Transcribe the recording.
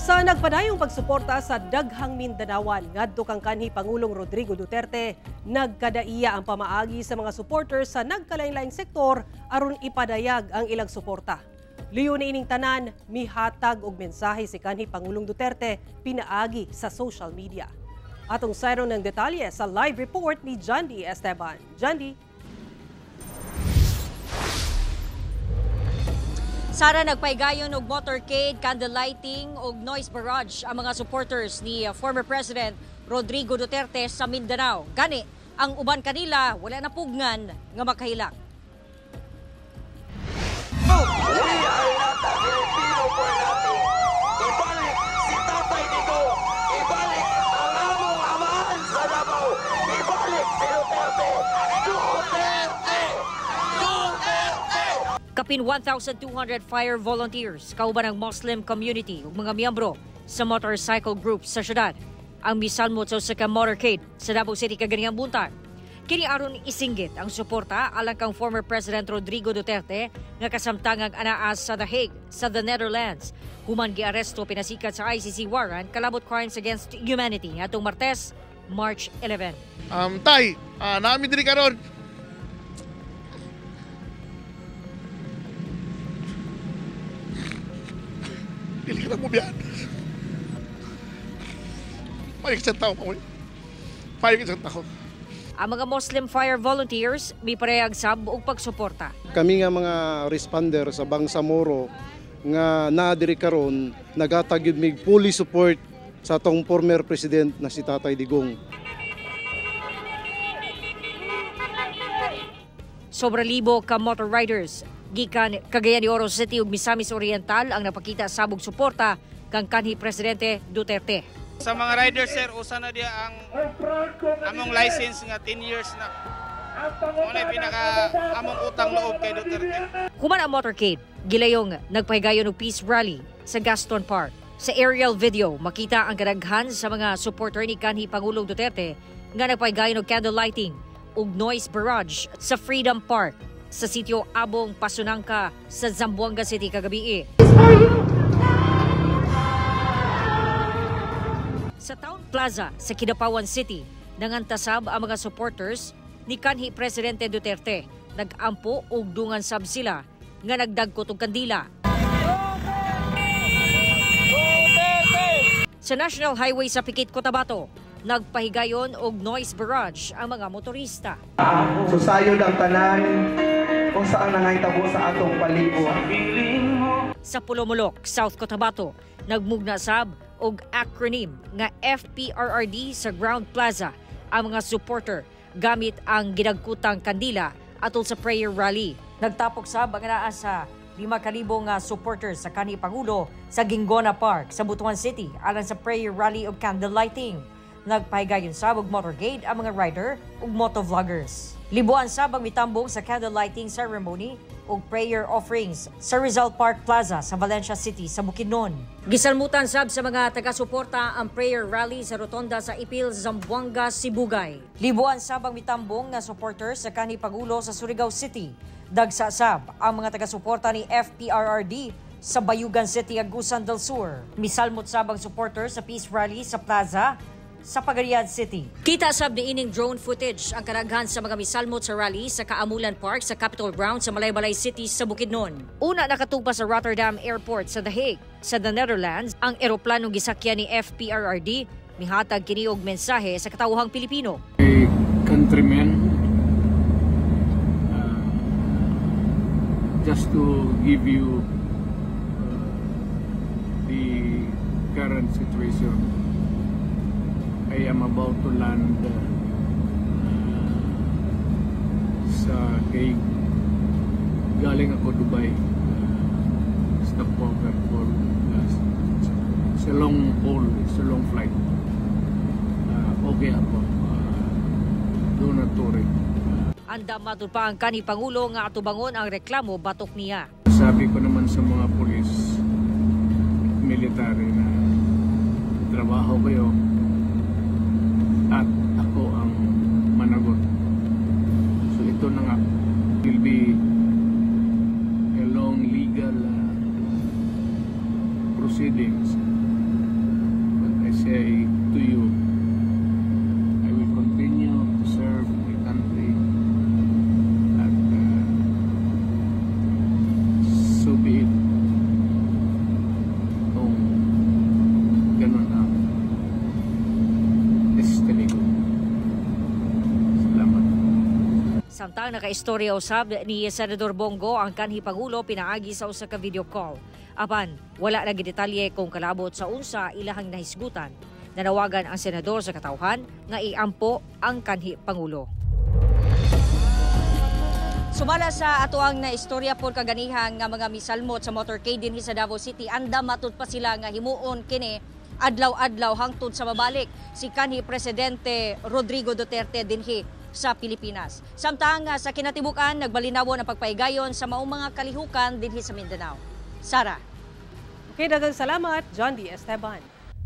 Sa nagpadayong pagsuporta sa daghang Mindanaoan ngadto kang kanhi Pangulong Rodrigo Duterte, nagkadaiya ang pamaagi sa mga supporters sa nagkalain-laing sektor aron ipadayag ang ilang suporta. Liyo niining tanan, mihatag og mensahe si kanhi Pangulong Duterte pinaagi sa social media. Atong sayron ng detalye sa live report ni Jandy Esteban. Jandy. Sara, nagpaygayon og motorcade, candle lighting og noise barrage ang mga supporters ni former President Rodrigo Duterte sa Mindanao. Gani, ang uban kanila wala na pugnan nga makahilak. We are not a Filipino for nothing. Ibalik si Tatay Digong. Ibalik ang among amahan sa Davao. Ibalik si Duterte. Duterte! Duterte! Kapin 1,200 fire volunteers kauban ang Muslim community ug mga miyembro sa motorcycle group sa syudad ang misalmot sa usa ka motorcade sa Davao City kaganihang buntag. Kini aron isinggit ang suporta alang kang former President Rodrigo Duterte nga kasamtangang anaa sa The Hague sa the Netherlands. Human giaresto pinasikat sa ICC warrant kalabot crimes against humanity atong Martes, March 11. Tay, naami diri karon. Dili ka na mo biyan. Payag isang tao, Paul. Payag isang tao. Ang mga Muslim fire volunteers may parehag sab og pagsuporta. Kami nga mga responder sa Bangsamoro nga naa diri karon nagatag gyud mig fully support sa atong former president na si Tatay Digong. Sobra libo ka motor riders gikan Cagayan de Oro City ug Misamis Oriental ang napakita sabog suporta kang kanhi Presidente Duterte. Sa mga riders, sir, usa na diya ang among license nga 10 years na. Muna pinaka among utang loob kay Duterte. Human ang motorcade, gilayong nagpahigayon og peace rally sa Gaston Park. Sa aerial video, makita ang kadaghan sa mga supporter ni kanhi Pangulong Duterte nga nagpahigayon og candle lighting ug noise barrage sa Freedom Park sa sitio Abong Pasonanca sa Zamboanga City kagabi. Sa Town Plaza sa Kidapawan City, nangantasab ang mga supporters ni kanhi Presidente Duterte. Nag-ampo og dungan sab sila nga nagdagkot og kandila. Sa National Highway sa Pikit, Cotabato, nagpahigayon og noise barrage ang mga motorista. Susayod ang tanan kung saan nangahitabo sa atong palibot. Sa Polomolok, South Cotabato, nagmugna sab og acronym nga FPRRD sa Ground Plaza ang mga supporter gamit ang gidagkutang kandila atol sa prayer rally. Nagtapok sab ang naa sa 5,000 nga supporters sa kanhi Pangulo sa Gingona Park sa Butuan City alang sa prayer rally og candle lighting. Nagpahigayon sab og motorcade ang mga rider ug motovloggers. Libuan sab ang mitambong sa candle lighting ceremony ug prayer offerings sa Rizal Park Plaza sa Valencia City sa Bukidnon. Gisalmutan sab sa mga taga-suporta ang prayer rally sa rotonda sa Ipil, Zamboanga, Sibugay. Libuan sab ang mitambong nga supporters sa kanhi Pangulo sa Surigao City. Dagsa sab ang mga taga-suporta ni FPRRD sa Bayugan City, Agusan del Sur. Misalmot sab ang supporters sa peace rally sa plaza sa Pagadian City. Kita sab niining drone footage ang karaghan sa mga misalmot sa rally sa Kaamulan Park sa Capitol Ground sa Malaybalay City sa Bukidnon. Una nakatugpa sa Rotterdam Airport sa The Hague sa the Netherlands ang eroplanong gisakyan ni FPRRD, mihatag kini og mensahe sa katawhang Pilipino. Countrymen, just to give you the current situation, I am about to land sa Hague. Galing ako Dubai. Stopover for it's a long haul, it's a long flight. Okay ako. Do not worry. Andam matud pa ang kanhi Pangulo nga atubangon ang reklamo batok niya. Sabi ko naman sa mga pulis, military na trabaho kayo at ako ang managot. So ito na nga, will be a long legal proceedings. Samtang nakaistorya usab ni Senador Bong Go ang kanhi pangulo pinaagi sa usa ka video call. Apan wala na gidetalye kung kalabot sa unsa ilahang nahisgutan. Nanawagan ang senador sa katawhan nga iampo ang kanhi pangulo. Sumala sa atoang na istorya pod kaganiha nga mga misalmot sa motorcade dinhi sa Davao City, andam matud pa sila nga himuon kini adlaw-adlaw hangtod sa mabalik si kanhi Presidente Rodrigo Duterte dinhi sa Pilipinas. Samtang sa kinatibuk-an, nagbalinawon ang pagpahigayon sa maong mga kalihukan dinhi sa Mindanao. Sara. Okay, daghang salamat, John D. Esteban.